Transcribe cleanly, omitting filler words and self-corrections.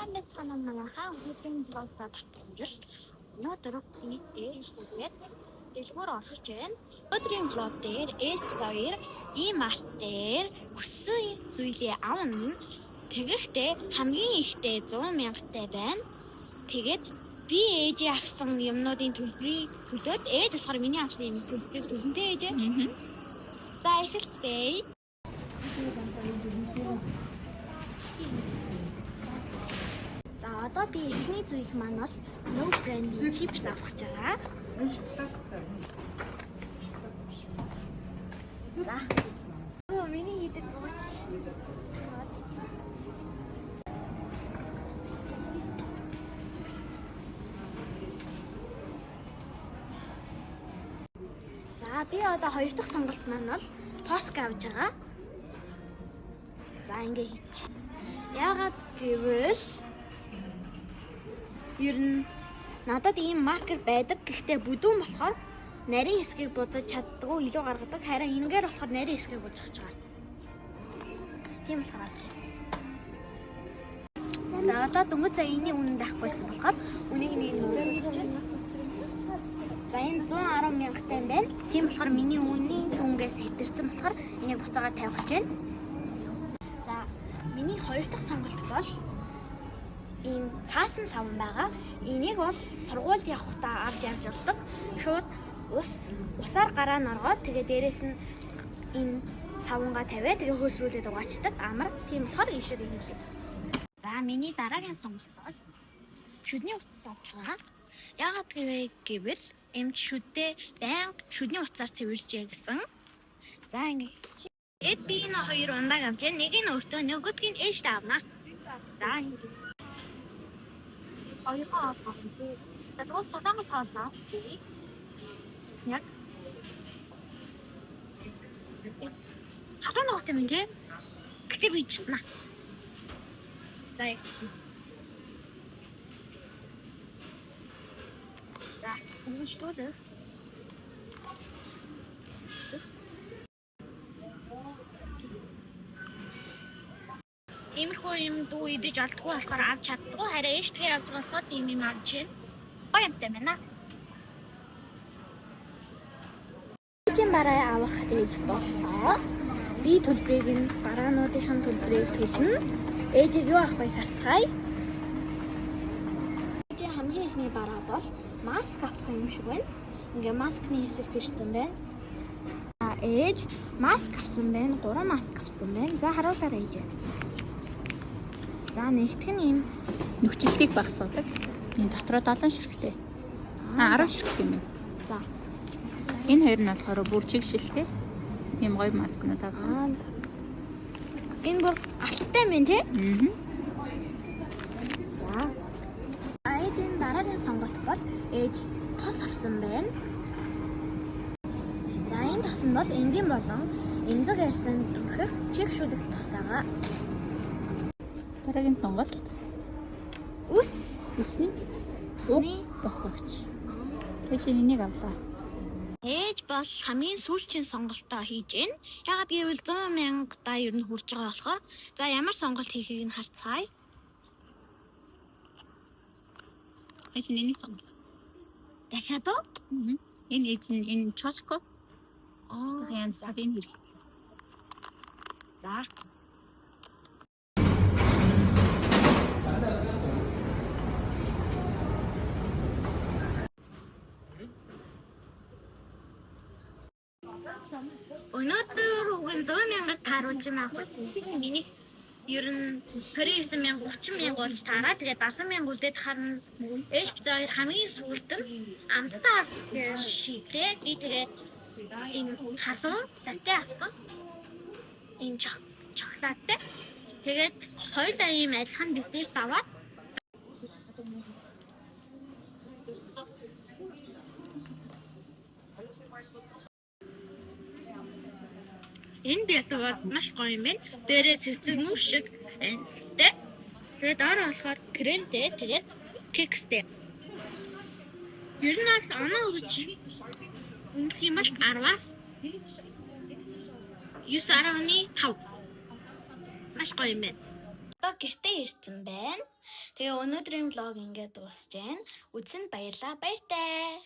Сайн байцгаана уу, манайхаа. Өнөөдрийн vlog-д тавтамжил. Өнөөдөр би ээж тэгээд дэлгүүр орох гэж байна. Өнөөдрийн vlog дээр ээж хоёр E-Mart дээр хүссэн зүйлээ авна. Тэгэхдээ хамгийн ихтэй 100 мянгтай байна. Тэгээд би ээжээ авсан юмнуудын төлбөрийг төлөөд ээж болохоор миний авсан юм төлбөрийг төлөнтэй ээжээ. За, эхэлцгээе. За, одоо би эхний зүйл маань бол No brand-ийн чипс авах гэж байгаа. За. Өө, миний хийдэг бууч шүү дээ. За, би одоо хоёр дахь сонголт маань бол поск авч байгаа. За, ингээ хийчих. Яагаад гэвэл ер нь надад ийм маркер байдаг. Гэхдээ бүдүүн болохоор нарийн хэсгийг будаж чаддгүй, илүү гаргадаг. Харин энэгээр болохоор нарийн хэсгийг будаж байгаа. Тийм болохоор авч байна. За, одоо дөнгөж сая энэний үнэн байхгүйсэн болохоор үнийг нэг нь өөрчилж байна. За, энэ 110 мянгтай юм байна. Тийм болохоор миний үнийн дүнгээс хэтэрсэн болохоор энийг буцаагаад тавих гэж байна. За, миний хоёр дахь сонголт бол ийм цаасан саван байгаа. Энийг бол сургуульд явахдаа авч явж болдог. Шууд ус усаар гараа норгоод, тэгээ дээрэс нь энэ савангаа тавиад, тэгээ хөөсрүүлээд угаачдаг. Амар. Тийм болохоор ийшээ хийлээ. За, миний дараагийн сонголт бол шүдний утас авч байгаа. Яагаад гэвэл эмч шүдээ байнга шүдний утсаар цэвэрлжээ гэсэн. За, ингэ. Эд би энэ хоёр ундааг авч байна. Нэг нь өөртөө, нөгөөдг нь ээжтэй авна. За, ингэ. Хоёроо авах. За, тэгвэл солонгос хоолноос би яг халуун ногоот юм тий. Гэтэ би чадна. За, яг. За, энэ что ли? Иймэрхүү юм дүү идэж олдгүй болохоор авч чаддгүй. Харин ээжтэйгээ явж болохоор ийм юм авч байна. Гоё юмтай байна. Ээжийн бараа авах ээж боллоо. Би төлбөрийг нь, бараануудын төлбөрийг төлнө. Ээжийг юу авах вэ харцгаая. Ээжийн хамгийн эхний бараа бол маск авах юм шиг байна. Ингээ маскны хэсэг тэрсэн байна. А ээж маск авсан байна. 3 маск авсан байна. За, харуулаарай, ээжээ. За, нэгтгэх нь ийм Нүхжилтийг багасгадаг. Энэ дотроо 70 ширхтээ. А, 10 ширхэг юм байна. За. Энэ хоёр нь болохоор бүр чиг шилтэй. Ийм гоё маскнууд авсан. Аа. За. Энэ бүр алттай мэн тий? Аа. За. Ээжийн дараагийн сонголт бол ээж тос авсан байна. За, энэ тос нь бол энгийн болон эмзэг арьсан түрхэх чих шүлэг тос байгаа. Дараагийн сонголт Үс үсний үсний босгогч. Ээж энийг авлаа. Ээж бол хамгийн сүүлчийн сонголтоо хийж байна. Яагаад гэвэл 100 мянга да ер нь хүрж байгаа болохоор, за, ямар сонголт хийхийг нь харцгаая. Ээж энийг сонголоо. Дахиад уу? Аа. Энэ ээж нь энэ чолко. Аа. Янз бүр энэ хэрэгтэй. За. Өнөөдөр уг нь 100 мянгад тааруулж юм авах байсан. Миний ер нь 29 мянга, 30 мянга болж таараа. Тэгээд 70 мянга үлдээд харна. Ээж бид хоёр хамгийн сүүлд нь амттай авах шийдлээ. Би тэгээд ийм халуун латте авсан. Ийм чоколадтай. Тэгээд хоёулаа ийм адилхан десерт аваад. Энэ бялуу бол маш гоё юм байна. Дээрээ цэцэг нүр шиг энэстэй. Тэгээд доор болохоор кремтэй, тэгээд кекстэй. Ер нь бол оноо өгч үнэлэх юм бол 10-аас 9.5. Маш гоё юм байна. Одоо гэртээ ирсэн байна. Тэгээ өнөөдрийн vlog ингээд дуусж байна. Үзсэнд баярлалаа. Баяртай.